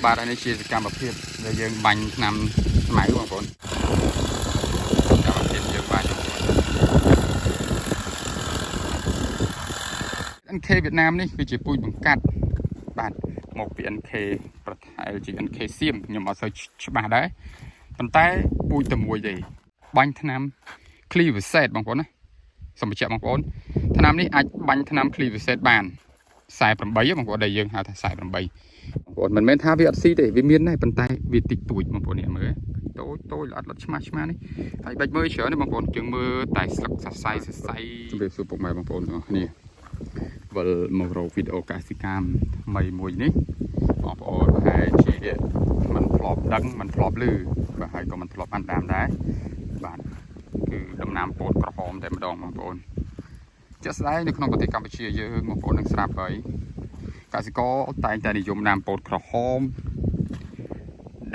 បាទហើយនេះជាសកម្មភាពដែលយើងបាញ់ថ្នាំស្មៅបងប្អូនសកម្មភាពយើងបាញ់បងប្អូន NK វៀតណាមនេះគឺជាពូជបង្កាត់បាទមកពី NK ប្រហែលជា NK សៀមខ្ញុំអត់សូវច្បាស់ដែរប៉ុន្តែពូជតែមួយទេបាញ់ថ្នាំ Glyphosate បងប្អូនណាសូមបញ្ជាក់បងប្អូនថ្នាំនេះអាចបាញ់ថ្នាំ Glyphosate បាន48បងប្អូនដែលយើងហៅថា48បងប្អូនមិនមែនថាវាអត់ស៊ីទេវាមានដែរប៉ុន្តែវាតិចតួចបងប្អូននេះមើលតូចតូចល្អិតល្អិតឆ្មាស់ឆ្មាស់នេះហើយបាច់មើលច្រើនទេបងប្អូនជាងមើលតែស្លឹកសរសៃសរសៃជម្រាបសួរពុកម៉ែបងប្អូនទាំងអស់គ្នាវិលមករកវីដេអូកសិកម្មថ្មីមួយនេះបងប្អូនប្រហែលជាមិនធ្លាប់ដឹងមិនធ្លាប់ឮបាទហើយក៏មិនធ្លាប់បានតាមដែរបាទគឺដំណាំពោតក្រហមតែម្ដងបងប្អូនជាក់ស្ដែងនៅក្នុងប្រទេសកម្ពុជាយើងបងប្អូននឹងស្រាប់ហើយកសិករតែងតែនិយមដាំពោតក្រហម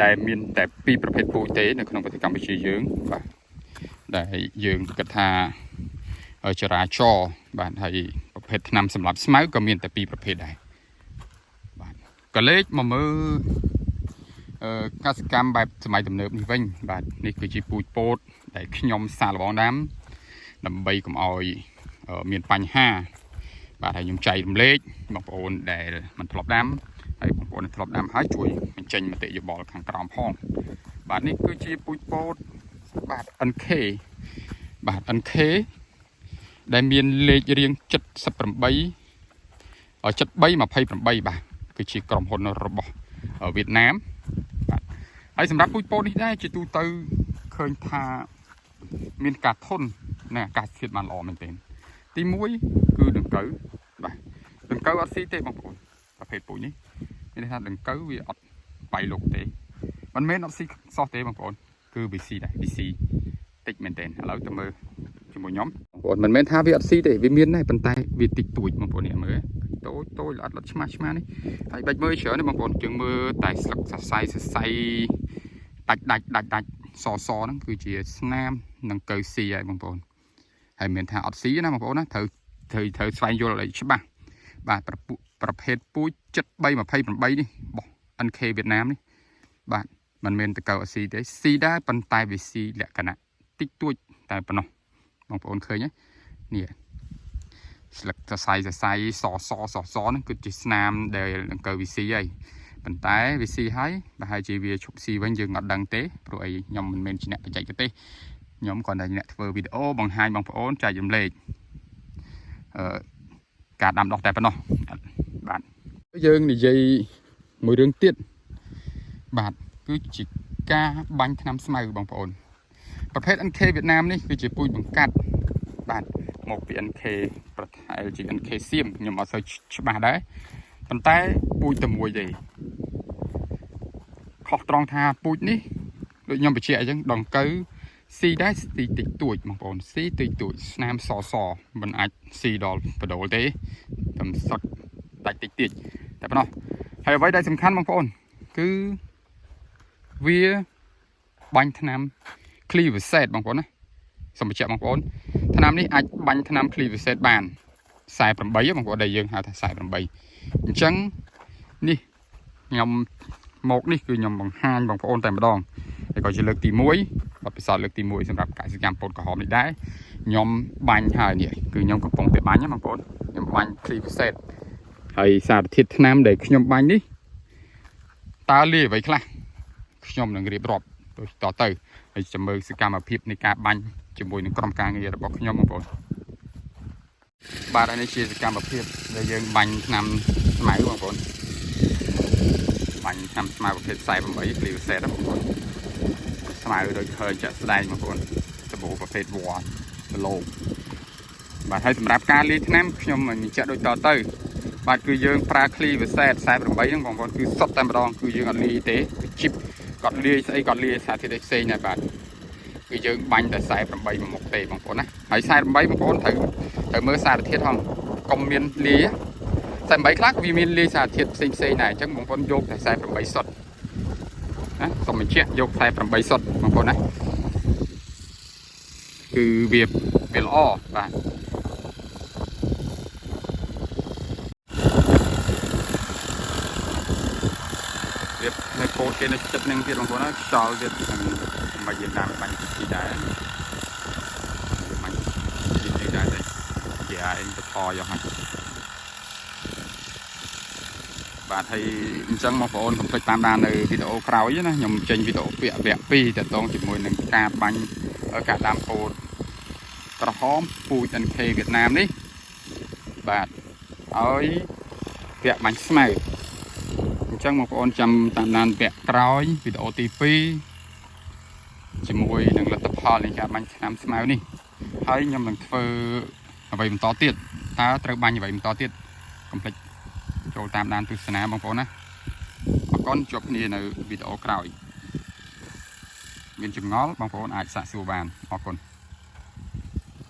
ដែលមានតែពីរប្រភេទពូជទេនៅក្នុងប្រទេសកម្ពុជាយើងបាទដែលយើងគិតថាចរាចរណ៍បាទហើយប្រភេទថ្នាំសម្រាប់ស្មៅក៏មានតែពីរប្រភេទដែរបាទក៏លេខមកមើលអឺកសិកម្មបែបសម័យទំនើបនេះវិញបាទនេះគឺជាពូជពោតដែលខ្ញុំសាកល្បងដាំដើម្បីកុំឲ្យមានបញ្ហា បាទហើយខ្ញុំចែករំលែកបងប្អូនដែលមិនធ្លាប់ដាំហើយបងប្អូនដែលធ្លាប់ដាំហើយជួយបញ្ចេញមតិយោបល់ខាងក្រោមផងបាទនេះគឺជាពូជពោតបាទ NK បាទ NK ដែលមានលេខរៀង78 7328បាទគឺជាក្រុមហ៊ុនរបស់វៀតណាមបាទហើយសម្រាប់ពូជពោតនេះដែរជាទូទៅឃើញថាមានការធន់និងអាកាសធាតុបានល្អមែនទែនទី1គឺដង្កូវបាទដង្កូវអត់ស៊ីទេបងប្អូនប្រភេទពូជនេះមានន័យថាដង្កូវវាអត់បាយលុកទេមិនមែនអត់ស៊ីសោះទេបងប្អូនគឺវាស៊ីដែរវាស៊ីតិចមែនទែនឥឡូវទៅមើលជាមួយខ្ញុំបងប្អូនមិនមែនថាវាអត់ស៊ីទេវាមានដែរប៉ុន្តែវាតិចតួចបងប្អូននេះមើលតូចតូចល្អិតល្អិតឆ្មាស់ឆ្មាស់នេះហើយបាច់មើលច្រើនទេបងប្អូនជាងមើលតែស្លឹកសរសៃសរសៃដាច់ដាច់ដាច់ដាច់សសហ្នឹងគឺជាស្នាមនឹងកៅស៊ីហើយបងប្អូនហើយមិនមែនថាអត់ស៊ីណាបងប្អូនណាត្រូវត្រូវត្រូវស្វែងយល់ឲ្យច្បាស់បាទប្រពុប្រភេទពូជ7328នេះបោះ NK វៀតណាមនេះបាទមិនមែនតកៅអត់ស៊ីទេស៊ីដែរប៉ុន្តែវាស៊ីលក្ខណៈតិចតួចតែប៉ុណ្ណោះបងប្អូនឃើញទេនេះស្លឹកសរសៃសរសៃសសសសហ្នឹងគឺជាស្នាមដែលដង្កូវវាស៊ីហើយប៉ុន្តែវាស៊ីហើយប្រហែលជាវាឈប់ស៊ីវិញយើងអត់ដឹងទេព្រោះអីខ្ញុំមិនមែនជាអ្នកបច្ចេកទេសខ្ញុំគ្រាន់តែអ្នកធ្វើវីដេអូបង្ហាញបងប្អូនចែករំលែកអឺការដាំដុះតែប៉ុណ្ណោះបាទយើងនិយាយមួយរឿងទៀតបាទគឺជាការបាញ់ថ្នាំស្មៅបងប្អូនប្រភេទ NK វៀតណាមនេះគឺជាពូជបង្កាត់បាទមកពី NK ប្រហែលជា NK សៀមខ្ញុំអត់សូវច្បាស់ដែរប៉ុន្តែពូជតែមួយទេខុសត្រង់ថាពូជនេះដូចខ្ញុំបញ្ជាក់អញ្ចឹងដង្កូវស៊ីដែរស៊ីតិចតួចបងប្អូនស៊ីតិចតួចស្នាមសសមិនអាចស៊ីដល់បដូលទេតែសុតដាច់តិចតិចតែប៉ុណ្ណោះហើយអ្វីដែលសំខាន់បងប្អូនគឺវាបាញ់ថ្នាំ Glyphosate បងប្អូនណាសូមបញ្ជាក់បងប្អូនថ្នាំនេះអាចបាញ់ថ្នាំ Glyphosate បាន48បងប្អូនដែលយើងហៅថា48អញ្ចឹងនេះខ្ញុំមកនេះគឺខ្ញុំបង្ហាញបងប្អូនតែម្ដងហើយក៏ជាលើកទី1បទពិសោធន៍លើកទី1សម្រាប់កសិកម្មពោតក្រហមនេះដែរខ្ញុំបាញ់ហើយនេះគឺខ្ញុំកំពុងតែបាញ់ណាបងប្អូនខ្ញុំបាញ់ Glyphosate ហើយសារធាតុថ្នាំដែលខ្ញុំបាញ់នេះតើលាយអ្វីខ្លះខ្ញុំនឹងរៀបរាប់ដូចតទៅហើយចាំមើលសកម្មភាពនៃការបាញ់ជាមួយនឹងក្រុមការងាររបស់ខ្ញុំបងប្អូនបាទហើយនេះជាសកម្មភាពដែលយើងបាញ់ថ្នាំស្មៅបងប្អូនបាញ់ថ្នាំស្មៅប្រភេទ48 Glyphosate ណាបងប្អូនស្មៅដូចឃើញជាក់ស្ដែងបងប្អូនសម្បូរប្រភេទវល្លិគីឡូបាទហើយសម្រាប់ការលាយថ្នាំខ្ញុំបញ្ជាក់ដូចតទៅបាទគឺយើងប្រើ Glyphosate 48ហ្នឹងបងប្អូនគឺសុទ្ធតែម្ដងគឺយើងអត់លាយទេគឺជីបគាត់លាយស្អីគាត់លាយសារធាតុផ្សេងដែរបាទគឺយើងបាញ់តែ48មួយមុខទេបងប្អូនណាហើយ48បងប្អូនត្រូវត្រូវមើលសារធាតុហងកុំមានលាយ48ខ្លះក៏វាមានលាយសារធាតុផ្សេងផ្សេងដែរអញ្ចឹងបងប្អូនយកតែ48សុទ្ធណាសូមបញ្ជាក់យក48សុទ្ធបងប្អូនណាគឺវាវាល្អបាទ វានៅពោតគេនៅចិត្តនឹងទៀតបងប្អូនណាខ្យល់ទៀតហ្នឹងមិនយើងតាមបាញ់ជីដែរបាញ់ជីនេះដែរតែជាឯងទៅថយអស់ហើយបាទហើយអញ្ចឹងបងប្អូនកុំភ្លេចតាមដាននៅវីដេអូក្រោយណាខ្ញុំចេញវីដេអូពាក្យវគ្គ2តកតងជាមួយនឹងការបាញ់ការដាំពោតក្រហមពូជ NK វៀតណាមនេះបាទឲ្យវគ្គបាញ់ស្មៅអញ្ចឹងបងប្អូនចាំតាមដានវគ្គក្រោយវីដេអូទី2ជាមួយនឹងលទ្ធផលនៃការបាញ់ថ្នាំស្មៅនេះហើយខ្ញុំនឹងធ្វើអ្វីបន្តទៀតតើត្រូវបាញ់អ្វីបន្តទៀតកុំភ្លេចចូលតាមដានទស្សនាបងប្អូនណាអរគុណជួបគ្នានៅវីដេអូក្រោយមានចម្ងល់បងប្អូនអាចសាកសួរបានអរគុណ។